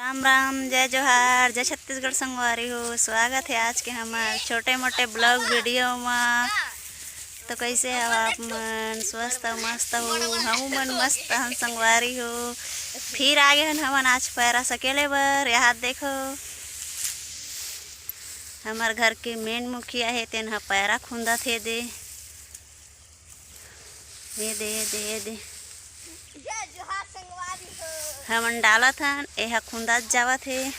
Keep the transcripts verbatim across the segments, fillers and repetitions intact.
राम राम, जय जोहार, जय छत्तीसगढ़ संगवारी हो। स्वागत हे आज के हमर छोटे मोटे vlog video मा। तो कइसे हव आप मन? स्वस्थ अउ मस्त हो? हमू मन मस्त हन संगवारी हो। फिर आगे हन हमन आज पैरा सकेले बर। यहाँ देखो, हमर घर के main मुखिया हे, तेन ह पैरा खुंदत हे दे। ये दे, ये दे, ये दे। हमन डालत हन, एहा खुंदात जावत हे।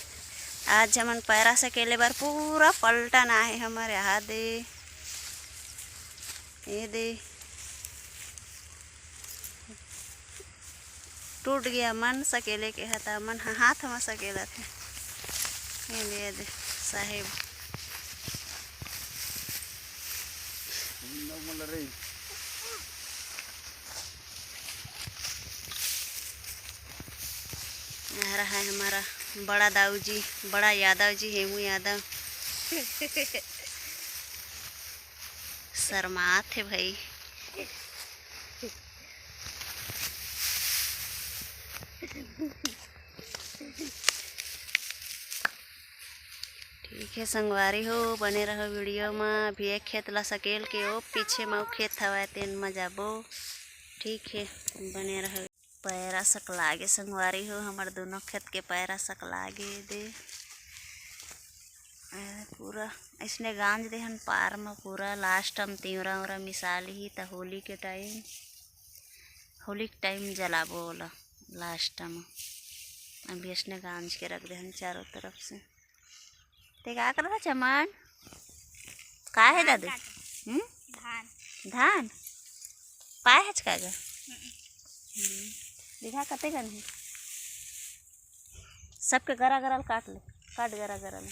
आज हमन पैरा सकेले बर पूरा पलटन आहे हमर। यहाँ दे, ये दे, टूट गया मन सकेले के ह, त मन ह हाथ म सकेलत हे। ये दे, ये दे, साहेब। यहाँ रहा है हमारा बड़ा दाऊ जी, बड़ा यादव जी, हेमू यादव। शर्मात हे भाई। ठीक है संगवारी हो, बने रहो video मा। अभी एक खेत ला सकेल के ओ पीछे मा ओ खेत हवय, तेन मा जाबो। ठीक है, बने रहो। पैरा सकलागे संगवारी हो, हमर दोनों खेत के पैरा सकलागे दे। ए, पूरा अइसने गांज देहन पार म पूरा। Last time तिंवरा उंवरा मिसा लिही त होली के time, होली के time जलाबो ओला last time। अभी अइसने गांज के रख देहन चारों तरफ से। ते का करत हस चमन? का हे दादू? हम्म? धान। धान? पाए हच का गा? हम्म। हम्म। दिखा कते कन हे? सबके गरा गरा ल काट ले, काट गरा गरा ल।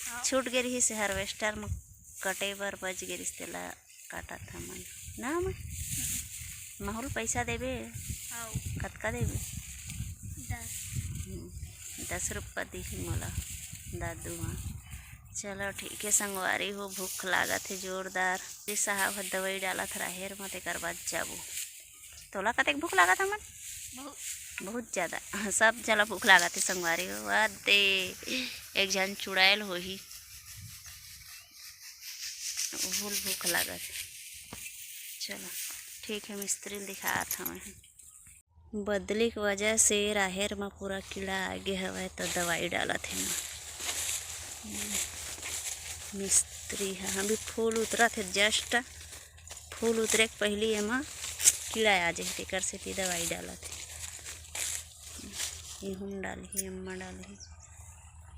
हाँ। छूट गे रिहिस harvester म कटे बर, बच गे रिहिस तेला काटत हमन। ना हमन? माहौल पैसा देबे? हाँ। कतका देबे? दस। हम्म, दस रुपया दिही मोला दादू ह। चलो ठीक है संगवारी हो, भूख लागत हे जोरदार। ये साहब ह दवाई डालत राहेर म, तेकर बाद जाबो। तोला कतेक भूख लागत हमन? बहुत। बहुत ज्यादा। सब जला भूख लागत हे संगवारी हो। अदे, एक झन चुड़ैल होही, ओहू ल भूख लागत हे। चलो ठीक है, मिस्त्री ल दिखात हवं। बदली के वजह से राहेर म पूरा कीड़ा आगे हवय, तो दवाई डालत हे ना मिस्त्री ह। अभी फूल उतरत हे, just फूल उतरे के पहिली एमा कीड़ा आ जाही, तेकर सेती दवाई डालत हे। एहू म डालही, एमा डालही,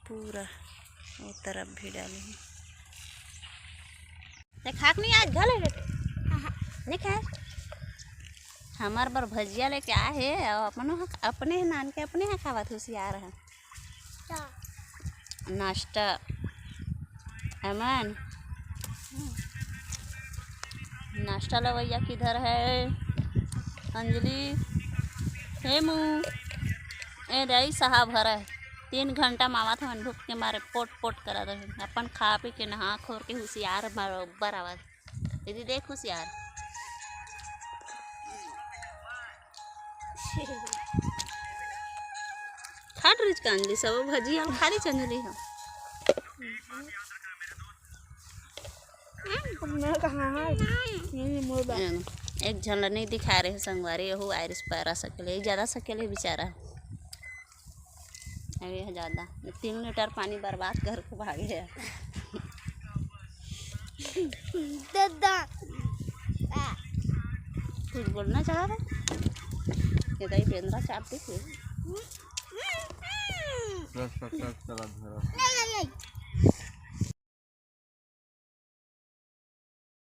पूरा ओ तरफ भी डालही। ते खाक नहीं आज घले बेटे? हाँ, हाँ। नहीं खाए? हमार बर भजिया लेके आए हे, अउ अपनो ह-, अपने ह नान के अपने ह खावत हुसियार ह। क्या? नाश्ता। अमन, नाश्ता लवैया किधर है? अंजलि, हेमू, ए दाई साहब हरा है। तीन घंटा मावत हवन, भूख के मारे पोट पोट करत हवन। अपन खा पी के नहा खोर के हुसियार बरोबर आवत। दीदी देख हुसियार। खा डरिस का अंजलि, सब भजिया खा डरिस अंजलि ह। मैं कहाँ है? नहीं, मोर बा। एक झन ला नहीं दिखा रहे संगवारी, यहू आइरिस पैरा सकेले, ज्यादा सकेले बेचारा। अरे यह ज्यादा, तीन लीटर पानी बर्बाद करके भागे है। दादा। कुछ बोलना चाह रहे? ये दाई बेंदरा चापती थी। नहीं, नहीं, नहीं।